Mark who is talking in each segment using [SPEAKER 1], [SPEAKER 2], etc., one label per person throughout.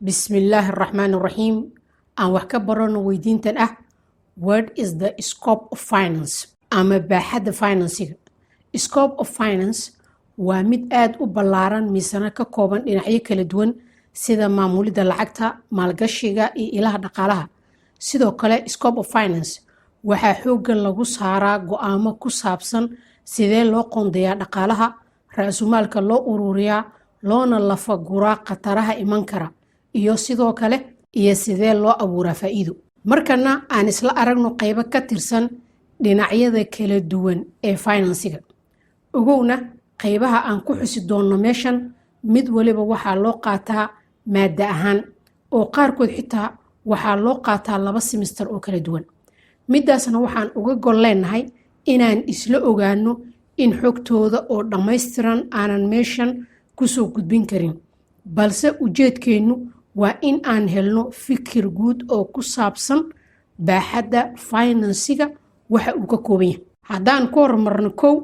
[SPEAKER 1] Bismillaahi Araxmaan Araxiim. Aan wax ka barano weydiintan ah: "What is the scope of finance?" ama baaxadda financiga. Scope of finance waa mid aada u ballaaran, misana ka kooban dhinacyo kala duwan, sida maamulidda lacagta, maalgashiga iyo ilaha dhaqaalaha. Sidoo kale, scope of finance waxaa xoogga lagu saaraa go'aamo ku saabsan sidee loo qoondeeyaa dhaqaalaha, ra-sumaalka loo ururiyaa, loona lafaguraa khataraha iman kara, iyo sidoo kale iyo sidee loo abuuraa faa'iido. Markana aan isla aragno qaybo ka tirsan dhinacyada kala duwan ee financiga. Ogowna, qaybaha aan ku xusi doonno meeshan mid waliba waxaa loo qaataa maada ahaan, oo qaarkood xitaa waxaa loo qaataa 2 semester oo kala duwan. Midaasna waxaan uga gol leenahay inaan isla ogaano in xogtooda oo dhammaystiran aanan meeshan kusoo gudbin karin, balse ujeedkeennu waa in aan helno fikir guud oo ku saabsan baaxadda financiga waxa uu ka kooban yahay. Haddaan ku horumarno, kow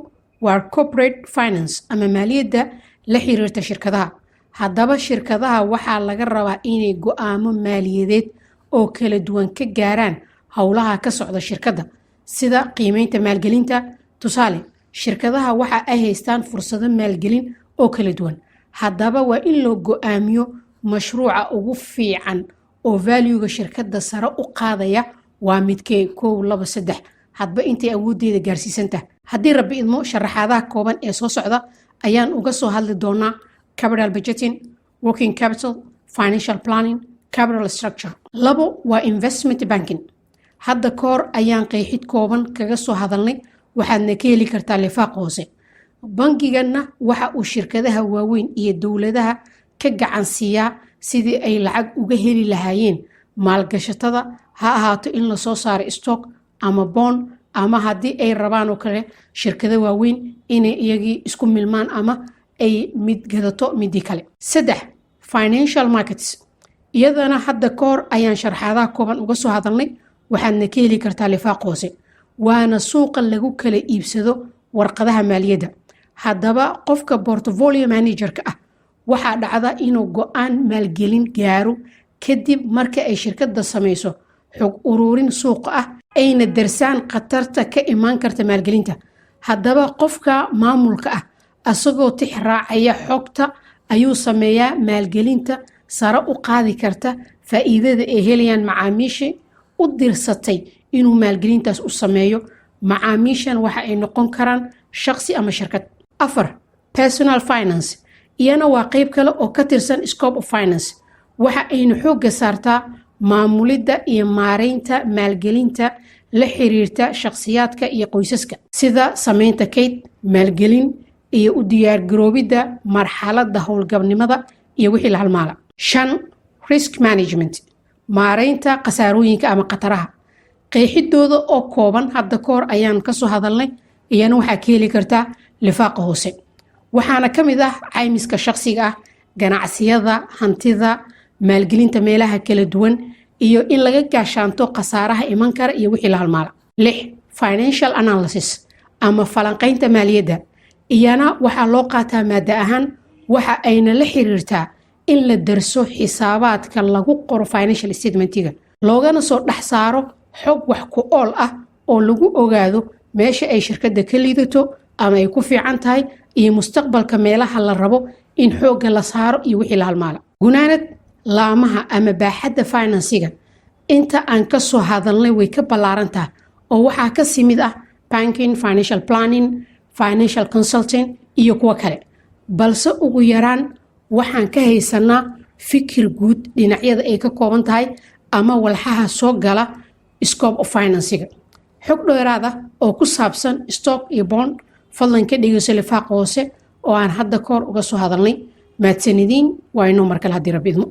[SPEAKER 1] waa corporate finance ama maaliyadda la xiriirta shirkadaha. Haddaba, shirkadaha waxaa laga rabaa inay go'aamo maaliyadeed oo kala duwan ka gaaraan howlaha ka socda shirkadda, sida qiimeynta maalgelinta. Tusaale, shirkadaha waxa ay haystaan fursado maalgelin oo kala duwan. Haddaba, waa in loo go'aamiyo mashruuca ugu fiican oo valuega shirkadda sare u qaadaya waa midkee: kow, laba, saddex, hadba intay awooddeeda gaarsiisantaha. Haddii Rabbi idmo, sharaxaadaha kooban ee soo socda ayaan uga soo hadli doonaa capital budgeting, working capital, financial planning, capital structure. Labo waa investment banking. Hadda ka hor ayaan qeexid kooban kaga soo hadalnay, waxaadna ka heli kartaa lifaaq hoose. Bangiganna waxa uu shirkadaha waaweyn iyo dowladaha ka gacan siiyaa sidii ay lacag uga heli lahaayeen maalgashatada, ha ahaato in lasoo saaro stock ama bond, ama haddii ay rabaan oo kale shirkado waaweyn inay iyagii isku milmaan ama ay mid gadato midii kale. Saddex, financial markets. Iyadana hadda ka hor ayaan sharxaadaha kooban uga soo hadalnay, waxaadna ka heli kartaa lifaaq hoose. Waana suuqa lagu kala iibsado warqadaha maaliyadda. Haddaba, qofka portfolio managerka ah waxaa dhacda inuu go'aan maalgelin gaaro kadib marka ay shirkadda samayso xog ururin suuqa ah, ayna darsaan khatarta ka imaan karta maalgelinta. Haddaba, qofka maamulka ah, asagoo tix raacaya xogta, ayuu sameeyaa maalgelinta sare u qaadi karta faa'iidada ay helayaan macaamiishii u dirsatay inuu maalgelintaas u sameeyo. Macaamiishan waxa ay noqon karaan shaqsi ama shirkad. Afar, personal finance. Iyana waa qeyb kale oo ka tirsan scope of finance. Waxa aynu xoogga saartaa maamulidda iyo maareynta maalgelinta la xiriirta shakhsiyaadka iyo qoysaska, sida sameynta kayd, maalgelin iyo u diyaargaroobidda marxaladda howlgabnimada iyo wixii la halmaala. Shan, risk management, maareynta khasaarooyinka ama khataraha. Qeexidooda oo kooban hadda ka hor ayaan kasoo hadalnay, iyana waxaa ka heli kartaa lifaaqa hoose. Waxaana ka mid ah caymiska shaqsiga ah, ganacsiyada, hantida, maalgelinta meelaha kala duwan iyo in laga gaashaanto khasaaraha iman kara iyo wixii la halmaala. Lix, financial analysis ama falanqaynta maaliyadda. Iyana waxaa loo qaataa maada ahaan, waxa ayna la xiriirtaa in la darso xisaabaadka lagu qoro financial statementiga, loogana soo dhex saaro xog wax ku ool ah oo lagu ogaado meesha ay shirkadda ka liidato ama ay ku fiican tahay iyo mustaqbalka meelaha la rabo in xoogga la saaro iyo wixii la halmaala. Gunaanad, laamaha ama baaxadda financiga inta aan ka soo hadalnay way ka ballaaran tahay, oo waxaa ka sii mid ah banking, financial planning, financial consulting iyo kuwo kale, balse ugu yaraan waxaan ka haysanaa fikir guud dhinacyada ay ka kooban tahay ama walxaha soo gala scope of financiga. Xog dheeraad ah oo ku saabsan stock iyo bond, fadlan ka dhegeyso lifaaq hoose oo aan hadda ka hor uga soo hadalnay. Mahadsanidin. Waa inuu markale haddii Rabbi idmo.